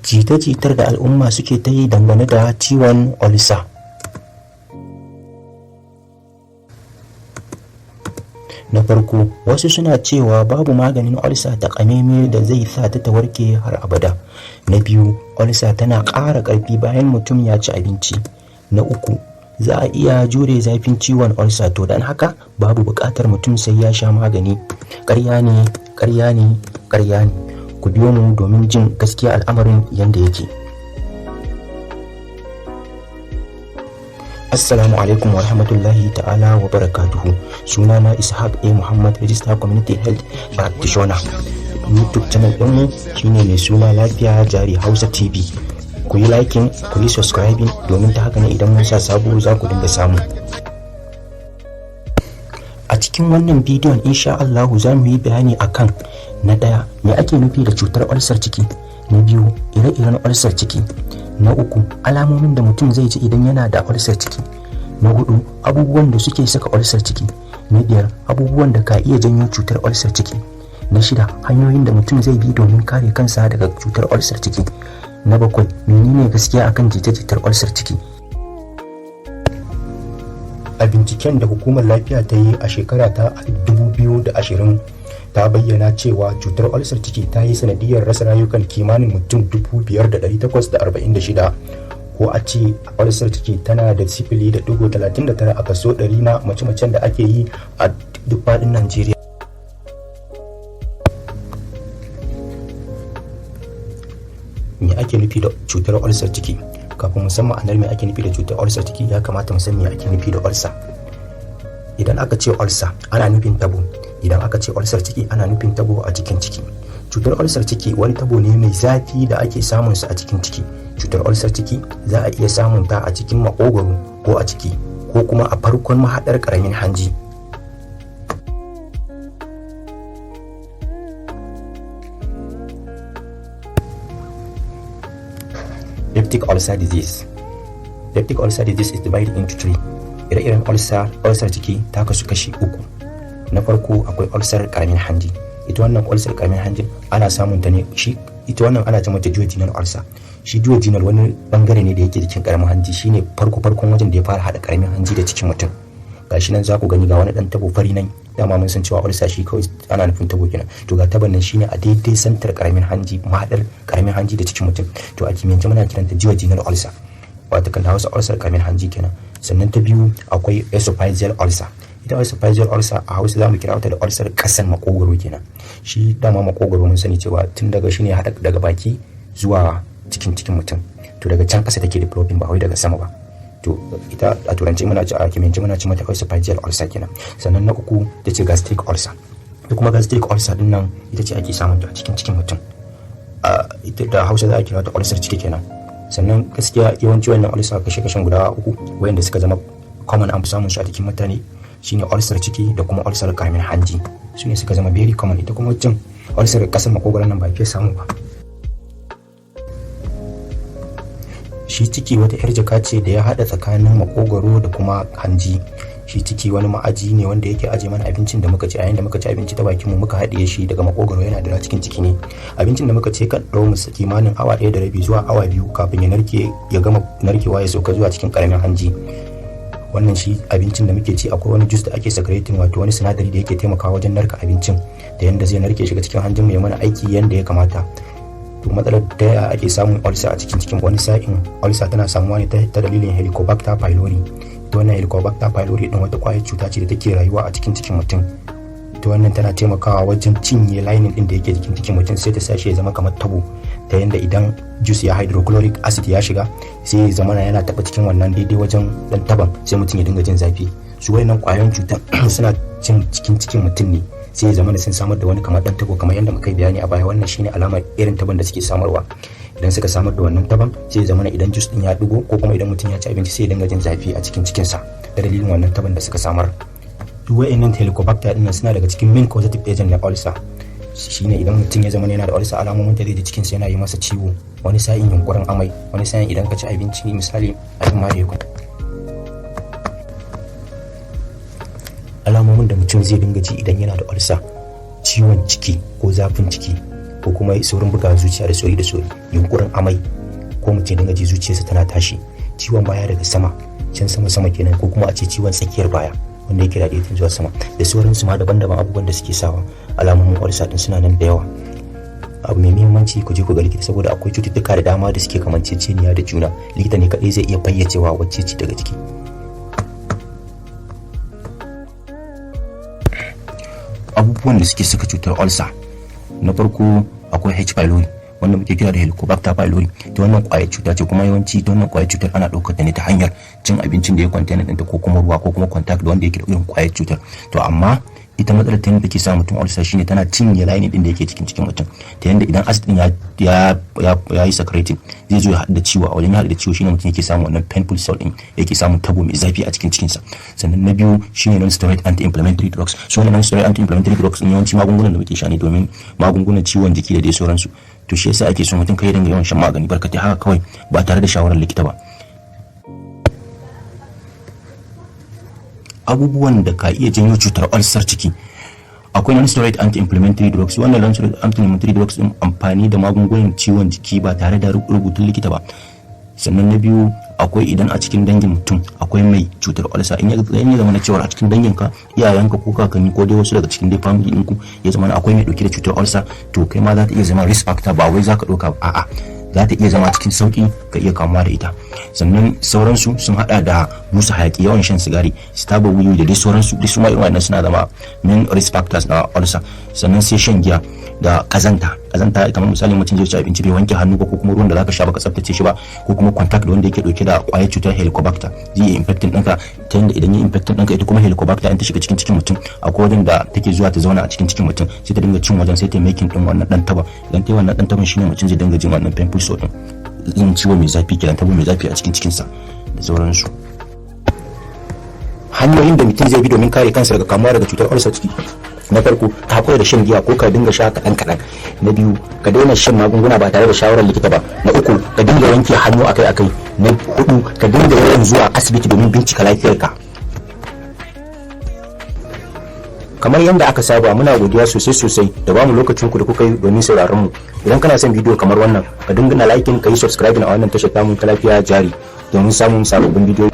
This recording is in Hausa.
Jita-jitar da al'umma suke ta yi dangane da ciwon olsa. Na farko, wasu suna cewa babu maganin olsa takamaimai da zai sa ta warke har abada. Na biyu, olsa tana ƙara ƙarfi bayan mutum ya ci abinci. Na uku, za a iya jure zafin ciwon olsa, to don haka babu buƙatar mutum sai ya sha magani. Ƙarya ne, ƙarya ne, ƙarya ne. Ku biyo mu domin jin gaskiya al'amarin yadda yake. Assalamu alaikum wa rahmatullahi ta'ala wa barakatuhu. Sunana Ishaq A. Muhammad, Register Community Health Practitioner. YouTube channel ɗinmu shine mai suna Lafiya Jari Hausa TV. Ku yi liking, ku yi subscribing, domin ta haka ne idan mun sa sabo za ku dinga samu. A cikin wannan bidiyon, insha Allahu, za mu yi bayani akan: na ɗaya, me ake nufi da cutar ulcer ciki; na biyu, ire-iren ulcer ciki; na uku, alamomin da mutum zai ji idan yana da ulcer ciki; na hudu, abubuwan da suke saka ulcer ciki; na biyar, abubuwan da ka iya janyo cutar ulcer ciki; na shida, hanyoyin da mutum zai bi domin kare kansa daga cutar ulcer ciki; na bakwai, menene gaskiya akan jita-jitar ulcer ciki. A binciken da hukumar lafiya ta yi a shekara ta 2020, ta bayyana cewa cutar ulcer ciki ta yi sanadiyar rasa rayukan kimanin mutum 5,846, ko a ce ulcer ciki tana da 0.39 a kaso 100 na mace-macen da ake yi a duk faɗin Najeriya. Me ake nufi da cutar ulcer ciki? Kafin mu san ma'anar me ake nufi da cutar ulcer ciki, ya kamata mu san me ake nufi da ulcer. Idan aka ce ulcer, ana nufin tabo. Idan aka ce ulcer ciki, ana nufin tabo a cikin ciki. Cutar ulcer ciki wani tabo ne mai zafi da ake samun sa a cikin ciki. Cutar ulcer ciki za a iya samun ta a cikin makogwaro, ko a ciki, ko kuma a farkon mahaɗar ƙaramin hanji. Peptic ulcer disease. Peptic ulcer disease is divided into three. Ire-iren ulcer, ulcer ciki ta kasu kashi uku. Na farko, akwai ulcer karamin hanji. Ita wannan ulcer karamin hanjin ana samun ta ne shi ita wannan ana ce mata duodenal ulcer. Shi duodenal wani bangare ne da yake jikin karamin hanji, shine farko farkon wajen da ya fara hada karamin hanji da cikin mutum. Gashi nan za ku gani, ga wani dan tabo fari nan. Dama mun san cewa ulcer shi kawai ana nufin tabo kenan. To, ga taban nan shine a daidai santar karamin hanji, mahadar karamin hanji da cikin mutum. To, a kimiyyance muna kiranta duodenal ulcer, wato kan Hausa ulcer karamin hanji kenan. Sannan ta biyu, akwai esophageal ulcer. Ita esophageal ulcer a Hausa za mu kira ta da ulcer kasan makogwaro kenan. Shi dama makogwaro mun sani cewa tun daga shi ne hada daga baki zuwa cikin cikin mutum. To, daga can kasa take developing, ba wai daga sama ba. To, ita a turanci muna ci, a kimiyyance muna ci mata esophageal ulcer kenan. Sannan na uku ita ce gastric ulcer. Ita kuma gastric ulcer din nan ita ce ake samun ta a cikin cikin mutum. Ita da Hausa za a kira ta ulcer ciki kenan. Sannan gaskiya yawanci wannan ulcer kashe-kashen guda uku wayanda suka zama common, an fi samun su a jikin mutane, shine ulcer ciki da kuma ulcer karamin hanji. Su ne suka zama very common. Ita kuma wancan ulcer kasar makogoron nan ba fiye samu ba. Shi ciki wata yar jaka ce da ya hada tsakanin makogwaro da kuma hanji. Shi ciki wani ma'aji ne wanda yake aje mana abincin da muka ci. A yayin da muka ci abinci ta bakin mu muka haɗiye shi daga makogwaro, yana dira cikin ciki ne. Abincin da muka ci kan ɗau mu kimanin awa 1.5 zuwa awa 2 kafin ya narke, ya gama narkewa, ya sauka zuwa cikin karamin hanji. Wannan shi abincin da muke ci, akwai wani juice da ake secreting, wato wani sinadari da yake taimakawa wajen narka abincin da yanda zai narke shiga cikin hanjin mu ya mana aiki yanda ya kamata. To, matsalar ta yaya ake samun ulcer a cikin cikin? Wani sa'in ulcer tana samuwa ne ta dalilin Helicobacter pylori. Ita wannan Helicobacter pylori din wata kwayar cuta ce da take rayuwa a cikin cikin mutum. Ita wannan tana taimakawa wajen cinye lining din da yake jikin cikin mutum, sai ta sa shi ya zama kamar tabo, ta yanda idan juice ya hydrochloric acid ya shiga, sai ya zama yana taba cikin wannan daidai wajen dan taban, sai mutum ya dinga jin zafi. Su wayannan kwayoyin cutan suna cin cikin cikin mutum ne, sai ya zama da sun samar da wani kamar dan tabo, kamar yadda muka yi bayani a baya. Wannan shine alamar irin taban da suke samarwa. Idan suka samar da wannan taban, sai ya zama idan juice din ya dugo, ko kuma idan mutum ya ci abinci, sai ya dinga jin zafi a cikin cikinsa da dalilin wannan taban da suka samar. Duk wa'annan Helicobacter din suna daga cikin main causative agent na ulcer. Shine idan mutum ya zama yana da ulcer, alamomin da zai ji, cikinsa yana yi masa ciwo, wani sa'in yunkurin amai, wani sa'in idan ka ci abinci, misali abin ma da ya alamomin da mutum zai dinga ji idan yana da ulcer: ciwon ciki ko zafin ciki. Ko kuma saurin buga zuciya da sauri da sauri, yunkurin amai, ko mutum dinga ji zuciyarsa tana tashi, ciwon baya daga sama can sama sama kenan, ko kuma a ce ciwon tsakiyar baya wanda yake radiating zuwa sama, da sauransu ma daban-daban. Abubuwan da suke sawa alamomin ulcer din suna nan da yawa. Abu mai muhimmanci, ku je ku ga likita, saboda akwai cututtuka da dama da suke kamanceceniya da juna. Likita ne kadai zai iya fayyacewa wacce ce daga ciki. Abubuwan da suke saka cutar ulcer: na farko akwai H. pylori, wanda muke kira da Helicobacter pylori. Ta wannan kwayar cuta ce, kuma yawanci ta wannan kwayar cutar ana ɗaukar ta ne ta hanyar cin abincin da ya kwanta ɗinta, ko kuma ruwa, ko kuma contact da wanda yake da irin kwayar cutar. To amma ita matsalar ta yadda take sa mutum ulcer shine tana cinye lining din da yake cikin cikin mutum, ta yadda idan acid din ya yi secreting, zai zo ya haɗu da ciwo. A wajen ya haɗu da ciwo shine mutum yake samun wannan painful sore din, yake samun tabo mai zafi a cikin cikinsa. Sannan na biyu shine non-steroid anti-inflammatory drugs. So wannan non-steroid anti-inflammatory drugs din yawanci magungunan da muke sha ne domin magungunan ciwon jiki da dai sauransu. To shi yasa ake son mutum kai dinga yawan shan magani barkatai haka kawai ba tare da shawarar likita ba. Abubuwan da ka iya janyo cutar ulcer ciki, akwai non-steroid anti-inflammatory drugs. Wannan non-steroid anti-inflammatory drugs din, amfani da magungunan ciwon jiki ba tare da rubutun likita ba. Sannan na biyu, akwai idan a cikin dangin mutum akwai mai cutar ulcer. In ya zama na cewa a cikin danginka, iyayenka ko kakanni ko dai wasu daga cikin dai family ɗinku, ya zama akwai mai dauke da cutar ulcer, to kai ma za ta iya zama risk factor. Ba wai za ka ɗauka, a'a, za ta iya zama cikin sauki ka iya kamuwa da ita. Sannan sauransu sun hada da busa hayaki, yawan shan sigari, taba wiwi da dai sauransu. Duk su ma irin wannan suna zama main risk factors na ulcer. Sannan sai shan giya da kazanta. Kazanta kamar misali mutum zai ci abinci bai wanke hannu ba, ko kuma ruwan da zaka sha baka tsaftace shi ba, ko kuma contact da wanda yake dauke da kwayar cutar Helicobacter, zai iya infecting ɗinka, ta yanda idan ya infecting ɗinka, ita kuma Helicobacter in ta shiga cikin cikin mutum, akwai wajen da take zuwa ta zauna a cikin cikin mutum, sai ta dinga cin wajen, sai ta making din wannan dan taba. Idan ta yi wannan dan taban, shine mutum zai dinga jin wannan painful sore din, jin ciwo mai zafi kenan, tabo mai zafi a cikin cikinsa da sauransu. Hanyoyin da mutum zai bi domin kare kansa daga kamuwa daga cutar ulcer ciki: na farko, ka hakura da shan giya ko ka dinga sha kaɗan kaɗan. Na biyu, ka daina shan magunguna ba tare da shawarar likita ba. Na uku, ka dinga wanke hannu akai akai. Na hudu, ka dinga yawan zuwa asibiti domin bincika lafiyarka. Kamar yadda aka saba, muna godiya sosai sosai da bamu lokacin ku da kuka yi domin sauraron mu. Idan kana son bidiyo kamar wannan, ka dinga na liking, ka yi subscribing a wannan tashar tamu ta Lafiya Jari domin samun sababbin bidiyo.